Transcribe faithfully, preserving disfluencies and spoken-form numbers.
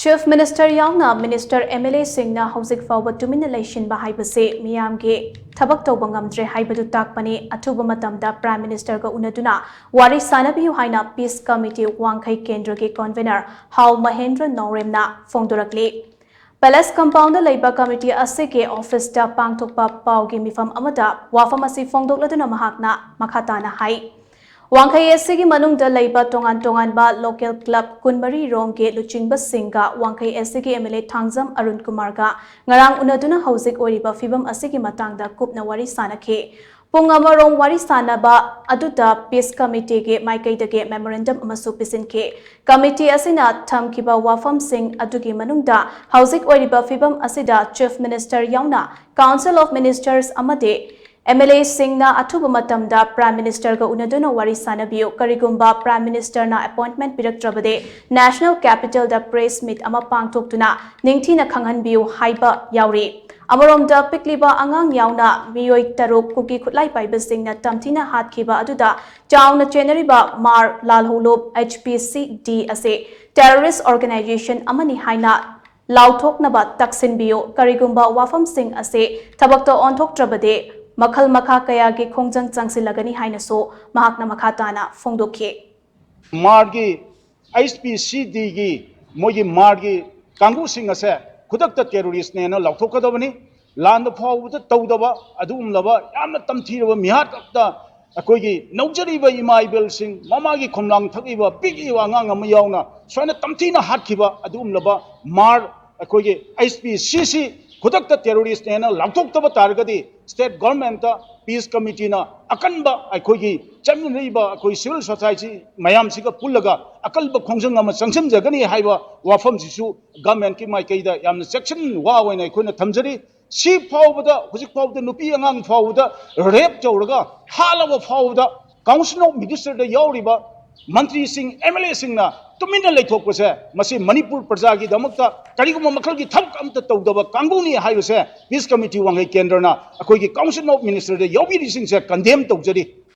Chief minister ꯌꯥꯎꯅ minister, M L ꯑꯦꯁꯤꯡꯅ ꯍꯧꯖꯤꯛ ꯐꯥꯎꯕ ꯇꯨꯃꯤꯟꯅ ꯂꯩꯁꯤꯟꯕ ꯍꯥꯏꯕꯁꯤ ꯃꯤꯌꯥꯝꯒꯤ ꯊꯕꯛ ꯇꯧꯕ ꯉꯝꯗ꯭ꯔꯦ ꯍꯥꯏꯕꯗꯨ ꯇꯥꯛꯄꯅꯤ꯫ ꯑꯊꯨꯕ ꯃꯇꯝꯗ ꯄ꯭ꯔꯥꯏꯝ ꯃꯤꯅꯤꯁꯇꯔꯒ ꯎꯅꯗꯨꯅ ꯋꯥꯔꯤ ꯁꯥꯟꯅꯕꯤꯌꯨ ꯍꯥꯏꯅ ꯄꯤꯁ ꯀꯃꯤꯇꯤ ꯋꯥꯡꯈꯩ ꯀꯦꯟꯗ꯭ꯔꯒꯤ ꯀꯣꯟꯚꯦꯅꯔ ꯍꯥꯎ ꯃꯍꯦꯟꯗ꯭ꯔ ꯅꯧꯔꯦꯝꯅ ꯐꯣꯡꯗꯣꯔꯛꯂꯤ꯫ ꯄꯦꯂꯦꯁ ꯀꯝꯄꯥꯎꯟꯗ ꯂꯩꯕ ꯀꯃꯤꯇꯤ ꯑꯁꯤꯒꯤ ꯑꯣꯐꯤꯁꯇ ꯄꯥꯡꯊꯣꯛꯄ ꯄꯥꯎꯒꯤ ꯃꯤꯐꯝ ꯑꯃꯗ ꯋꯥꯐꯝ ꯑꯁꯤ ꯐꯣꯡꯗꯣꯛꯂꯗꯨꯅ ꯃꯍꯥꯛꯅ ꯃꯈꯥ ꯇꯥꯅ ꯍꯥꯏ, ꯋꯥꯡꯈꯩ ꯑꯦꯁ ꯁꯤꯒꯤ ꯃꯅꯨꯡꯗ ꯂꯩꯕ ꯇꯣꯉꯥꯟ ꯇꯣꯉꯥꯟꯕ ꯂꯣꯀꯦꯜ ꯀ꯭ꯂꯕ ꯀꯨꯟꯃꯔꯤ ꯔꯣꯝꯒꯤ ꯂꯨꯆꯤꯡꯕꯁꯤꯡꯒ ꯋꯥꯡꯈꯩ ꯑꯦꯁ ꯁꯤꯒꯤ M L A Thangjam Arun ꯀꯨꯃꯥꯔꯒ ꯉꯔꯥꯡ ꯎꯅꯗꯨꯅ ꯍꯧꯖꯤꯛ ꯑꯣꯏꯔꯤꯕ ꯐꯤꯕꯝ ꯑꯁꯤꯒꯤ ꯃꯇꯥꯡꯗ ꯀꯨꯞꯅ ꯋꯥꯔꯤ ꯁꯥꯅꯈꯤ꯫ ꯄꯨꯡ ꯑꯃꯔꯣꯝ ꯋꯥꯔꯤ ꯁꯥꯅꯕ ꯑꯗꯨꯗ ꯄꯤꯁ ꯀꯃꯤꯇꯤꯒꯤ ꯃꯥꯏꯀꯩꯗꯒꯤ ꯃꯦꯃꯣꯔꯦꯟꯗꯝ ꯑꯃꯁꯨ ꯄꯤꯁꯤꯟꯈꯤ꯫ ꯀꯃꯤꯇꯤ ꯑꯁꯤꯅ ꯊꯝꯈꯤꯕ ꯋꯥꯐꯝꯁꯤꯡ ꯑꯗꯨꯒꯤ ꯃꯅꯨꯡꯗ ꯍꯧꯖꯤꯛ ꯑꯣꯏꯔꯤꯕ ꯐꯤꯕꯝ ꯑꯁꯤꯗ ꯆꯤꯐ ꯃꯤꯅꯤꯁꯇꯔ ꯌꯥꯎꯅ ꯀꯥꯎꯟꯁꯤꯜ ꯑꯣꯐ ꯃꯤꯅꯤꯁꯇꯔꯁ ꯑꯃꯗꯤ ꯑꯦꯝ ꯑꯦꯜ ꯑꯦꯁꯤꯡꯅ ꯑꯊꯨꯕ ꯃꯇꯝꯗ ꯄ꯭ꯔꯥꯏꯝ ꯃꯤꯅꯤꯁꯇꯔꯒ ꯎꯅꯗꯨꯅ ꯋꯥꯔꯤ ꯁꯥꯅꯕꯤꯌꯨ꯫ ꯀꯔꯤꯒꯨꯝꯕ ꯄ꯭ꯔꯥꯏꯝ ꯃꯤꯅꯤꯁꯇꯔꯅ ꯑꯦꯄꯣꯏꯟꯠꯃꯦꯟꯠ ꯄꯤꯔꯛꯇ꯭ꯔꯕꯗꯤ ꯅꯦꯁꯅꯦꯜ ꯀꯦꯄꯤꯇꯦꯜꯗ ꯄ꯭ꯔꯦꯁ ꯃꯤꯠ ꯑꯃ ꯄꯥꯡꯊꯣꯛꯇꯨꯅ ꯅꯤꯡꯊꯤꯅ ꯈꯪꯍꯟꯕꯤꯌꯨ ꯍꯥꯏꯕ ꯌꯥꯎꯔꯤ꯫ ꯑꯃꯔꯣꯝꯗ ꯄꯤꯛꯂꯤꯕ ꯑꯉꯥꯡ ꯌꯥꯎꯅ ꯃꯤꯑꯣꯏ ꯇꯔꯨꯛ ꯀꯨꯀꯤ ꯈꯨꯠꯂꯥꯏ ꯄꯥꯏꯕꯁꯤꯡꯅ ꯇꯝꯊꯤꯅ ꯍꯥꯠꯈꯤꯕ ꯑꯗꯨꯗ ꯆꯥꯎꯅ ꯆꯦꯟꯅꯔꯤꯕ ꯃꯥꯔ ꯂꯥꯜꯍꯧꯂꯨꯞ, ꯑꯩꯆ ꯄꯤ ꯁꯤ ꯗꯤ, ꯑꯁꯤ ꯇꯦꯔꯣꯔꯤꯁ ꯑꯣꯔꯒꯅꯥꯏꯖꯦꯁꯟ ꯑꯃꯅꯤ ꯍꯥꯏꯅ ꯂꯥꯎꯊꯣꯛꯅꯕ ꯇꯛꯁꯤꯟꯕꯤꯌꯨ꯫ ꯀꯔꯤꯒꯨꯝꯕ ꯋꯥꯐꯝꯁꯤꯡ ꯑꯁꯤ ꯊꯕꯛꯇ ꯑꯣꯟꯊꯣꯛꯇ꯭ꯔꯕꯗꯤ ꯃꯈꯜ ꯃꯈꯥ ꯀꯌꯥꯒꯤ ꯈꯣꯡꯖꯪ ꯆꯪꯁꯤꯜꯂꯒꯅꯤ ꯍꯥꯏꯅꯁꯨ ꯃꯍꯥꯛꯅ ꯃꯈꯥ ꯇꯥꯅ ꯐꯣꯡꯗꯣꯛꯈꯤ꯫ ꯃꯥꯔꯒꯤ, ꯑꯩꯆ ꯄꯤ ꯁꯤ ꯗꯤꯒꯤ, ꯃꯣꯏꯒꯤ ꯃꯥꯔꯒꯤ ꯀꯥꯡꯕꯨꯁꯤꯡ ꯑꯁꯦ ꯈꯨꯗꯛꯇ ꯇꯦꯔꯣꯔꯤꯁꯅꯦꯅ ꯂꯥꯎꯊꯣꯛꯀꯗꯕꯅꯤ꯫ ꯂꯥꯟꯗ ꯐꯥꯎꯕꯗ ꯇꯧꯗꯕ ꯑꯗꯨꯒꯨꯝꯂꯕ ꯌꯥꯝꯅ ꯇꯝꯊꯤꯔꯕ ꯃꯤꯍꯥꯠ ꯑꯃꯇ ꯑꯩꯈꯣꯏꯒꯤ ꯅꯧꯖꯔꯤꯕ ꯏꯃꯥ ꯏꯕꯦꯜꯁꯤꯡ, ꯃꯃꯥꯒꯤ ꯈꯣꯝꯂꯥꯡ ꯊꯛꯏꯕ ꯄꯤꯛꯏꯕ ꯑꯉꯥꯡ ꯑꯃ ꯌꯥꯎꯅ ꯁꯨꯃꯥꯏꯅ ꯇꯝꯊꯤꯅ ꯍꯥꯠꯈꯤꯕ ꯑꯗꯨꯒꯨꯝꯂꯕ ꯃꯥꯔ ꯑꯩꯈꯣꯏꯒꯤ ꯑꯩꯆ ꯄꯤ ꯁꯤ ꯁꯤ ꯈꯨꯗꯛꯇ ꯇꯦꯔꯣꯔꯤꯁꯅꯦꯅ ꯂꯥꯎꯊꯣꯛꯇꯕ ꯇꯥꯔꯒꯗꯤ ꯁ꯭ꯇꯦꯠ ꯒꯣꯔꯃꯦꯟꯠꯇ ꯄꯤꯁ ꯀꯃꯤꯇꯤꯅ ꯑꯀꯟꯕ ꯑꯩꯈꯣꯏꯒꯤ ꯆꯠꯃꯤꯟꯅꯔꯤꯕ ꯑꯩꯈꯣꯏ ꯁꯤꯚꯤꯜ ꯁꯣꯁꯥꯏꯇꯤ ꯃꯌꯥꯝꯁꯤꯒ ꯄꯨꯜꯂꯒ ꯑꯀꯟꯕ ꯈꯣꯡꯖꯪ ꯑꯃ ꯆꯪꯁꯤꯟꯖꯒꯅꯤ ꯍꯥꯏꯕ ꯋꯥꯐꯝꯁꯤꯁꯨ ꯒꯣꯔꯃꯦꯟꯠꯀꯤ ꯃꯥꯏꯀꯩꯗ ꯌꯥꯝꯅ ꯆꯦꯛꯁꯤꯟ ꯋꯥ ꯑꯣꯏꯅ ꯑꯩꯈꯣꯏꯅ ꯊꯝꯖꯔꯤ꯫ ꯁꯤ ꯐꯥꯎꯕꯗ, ꯍꯧꯖꯤꯛ ꯐꯥꯎꯕꯗ ꯅꯨꯄꯤ ꯑꯉꯥꯡ ꯐꯥꯎꯕꯗ ꯔꯦꯞ ꯇꯧꯔꯒ ꯍꯥꯠꯂꯕ ꯐꯥꯎꯕꯗ ꯀꯥꯎꯟꯁꯤꯜ ꯑꯣꯐ ꯃꯤꯅꯤꯁꯇꯔꯗ ꯌꯥꯎꯔꯤꯕ ꯃꯟꯇ꯭ꯔꯤꯁꯤꯡ, ꯑꯦꯝ ꯑꯦꯜ ꯑꯦꯁꯤꯡꯅ ꯇꯨꯃꯤꯟꯅ ꯂꯩꯊꯣꯛꯄꯁꯦ, ꯃꯁꯤ ꯃꯅꯤꯄꯨꯔ ꯄ꯭ꯔꯖꯥꯒꯤꯗꯃꯛꯇ ꯀꯔꯤꯒꯨꯝꯕ ꯃꯈꯜꯒꯤ ꯊꯕꯛ ꯑꯃꯠꯇ ꯇꯧꯗꯕ ꯀꯥꯡꯕꯨꯅꯤ ꯍꯥꯏꯕꯁꯦ ꯄꯤꯁ ꯀꯃꯤꯇꯤ ꯋꯥꯡꯈꯩ ꯀꯦꯟꯗ꯭ꯔꯅ ꯑꯩꯈꯣꯏꯒꯤ ꯀꯥꯎꯟꯁꯤꯜ ꯑꯣꯐ ꯃꯤꯅꯤꯁꯇꯔꯗ ꯌꯥꯎꯕꯤꯔꯤꯁꯤꯡꯁꯦ ꯀꯟꯗꯦꯝ ꯇꯧꯖꯔꯤ꯫